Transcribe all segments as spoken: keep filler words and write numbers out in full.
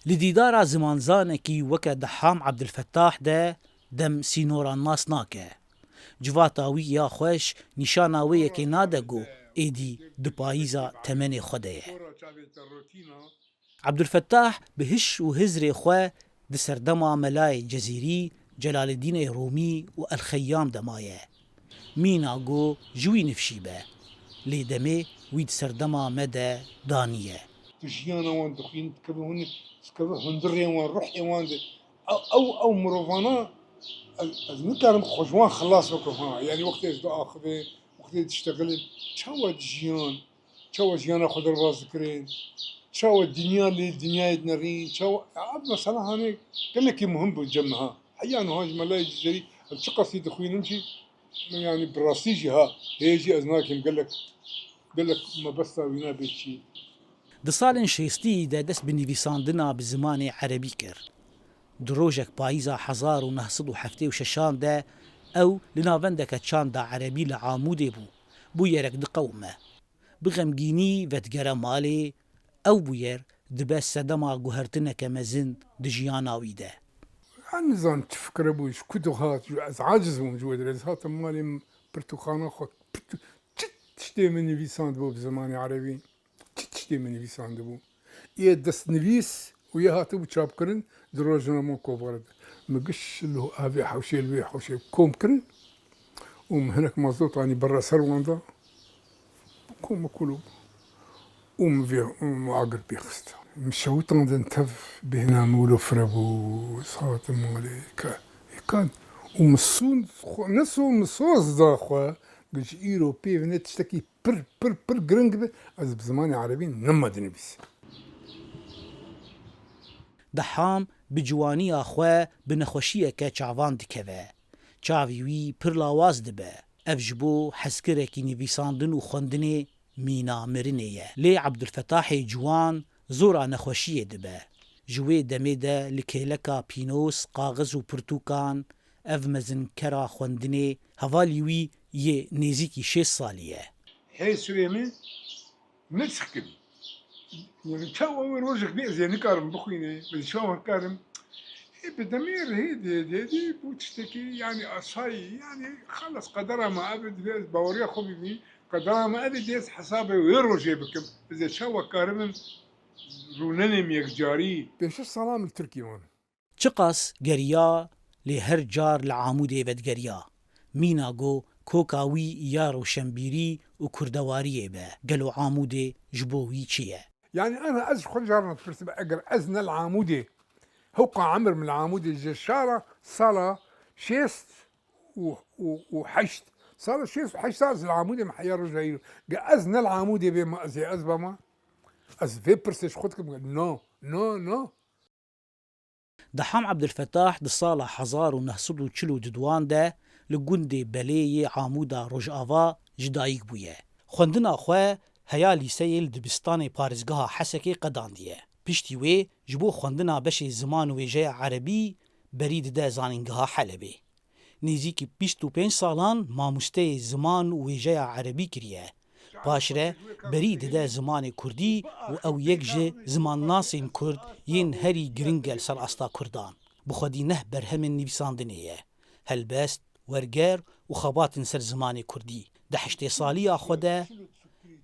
Li dîdara zimanzanekî weke Deham Ebdulfetah de dem sînoran nas nake. Civata wî ya xweş nîşana wê yekê nade ku êdî di payîza temenê xwe de ye. Ebdulfetah bi hiş û hizrê xwe di serdema Melayê Cezîrî, Celaleddînê Rûmî û El Xeyyam de maye. Mîna ku ji wî nifşî be. Lê demê wî di serdema me de daniye. Tu jiyana wan dixwînî, dikeve hûn, dikeve hundirê wan, ruhê wan de. Ew, ew, ew mirovana ez, ez nikarim xwe ji wan xilas bikim ha. Yanî wextê ez diaxivim, wextê diştexilin, çawa dijiyan? Çawa jiyana xwe derbas dikirin? Çawa dinya lê dinyayê dinerîn? Çawa, ev mesela hanê gelekî muhim bû cem me ha. Heya niha ji Melayê Cizîrî ez çiqasî dixwînim jî, min yanî bi rastî jî ha, hê jî ez nakim gelek, gelek mebesta wîna bê çî. Di salên şêstî de dest bi nivîsandina bi zimanê erebî kir. Di rojek payîza hezar û neh sed û heftê û şeşan de ew li navendeke çanda erebî li Amûdê bû, bûyerek diqewime. Bi xemgînî vedigere malê, ew bûyer dibe sedema guhertineke mezin di jiyana wî de. Ez nizan çi fikre bû, ji ku dihat, ez aciz bûm ji wê dirê. Ez hatim malê, min pirtûkxana xwe, pirtû-, çi tiştê min nivîsandibû bi zimanê erebî, çi tiştê min nivîsandibû. Yê destnivîs û yê hatibû çapkirin di rojnama kovara de. Min giş li avê hewşê li wê hewşê kom kirin û min hinek mazot anî berra ser wan da. Kom min kul û min vê, û min agir pê xist. Min şewitandin tev bêhna min wilo fire bû, saetim malê ke, êkan. Û min sûn, xwe, ne sûn, min soz da xwe, giş îro pê vine tiştekî pir, pir, pir giring be, ez bi zimanê erebî nema dinivîsim. Deham bi ciwaniya xwe bi nexweşiyeke çavan dikeve. Çavî wî pir lawaz dibe. Ev ji bo hezkirekî nivîsandin û xwendinê mîna mirinê ye. Lê Ebdulfetahê ciwan zora nexweşiyê dibe. Ji wê demê de li kêleka pînoz, kaxiz û pirtûkan ev mezinkera xwendinê hevalî wî yê nêzîkî şêst salî ye. Hey Sulêmî, ne çikin. Yani çawa wê rojek bê ez ê nikarim bixwîne, ez çawa karim. Ê bi demê rihê dê, dê, dê, bu tiştekî yani asayî, yani xalas qedera me ev divê ez baweriya xwe bibî, qedera me ev dê ez hesabê wê rojê bikim. Ez ê çawa karibim rûnenêm yekcarî. Pênc şeş salan li Tirkiyê man. Çiqas geriya, lê her car li Amûdê vedigeriya. Mîna go koka wî ya roşenbîrî û kurdewariyê be, gelo Amûdê ji bo wî çi ye? Yani ana ez ji xwe carna dipirsim, eger ez ne li Amûdê, hewqa emir min li Amûdê ji şara sala şêst û, û, û heşt, sala şêst û heşt sal ez li Amûdê me heya roja îro. Ge ez ne li Amûdê bêma, ez ê ez bama? Ez vê pirsê ji xwe dikim, no, no, no. Deham Ebdulfetah di sala hezar û neh sed û çil û duduan de li gundê Belê yê Amûda Rojava ji dayik bûye. Xwendina xwe heya lîseyê li dibistanê parêzgeha Hesekê qedandiye. Piştî wê ji bo xwendina beşê ziman û wêjeya erebî berî dide Zanîngeha Helebê. Nêzîkî bîst û pênc salan mamosteyê ziman û wêjeya erebî kiriye. Paşre berî dide zimanê kurdî û ew yek ji zimannasên kurd yên herî giring e li ser asta kurdan. Bi xwedî neh berhemên nivîsandinê ye. Helbest, werger û xebatên ser zimanê kurdî. Di heştê saliya xwe de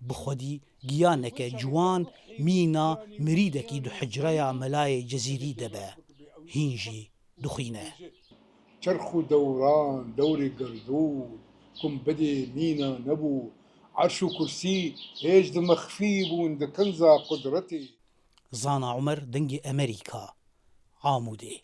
bi xwedî giyaneke ciwan mîna mirîdekî di hucreya Melayê Cezîrî de be. Hîn jî dixwîne. Çerx û dewran, dewrê gerdûn, gumbedê mîna nebû, erş û kursî hêj di mexfî bûn di kinza qudretê. Zana Umer, Dengê Emerîka, Amûdê.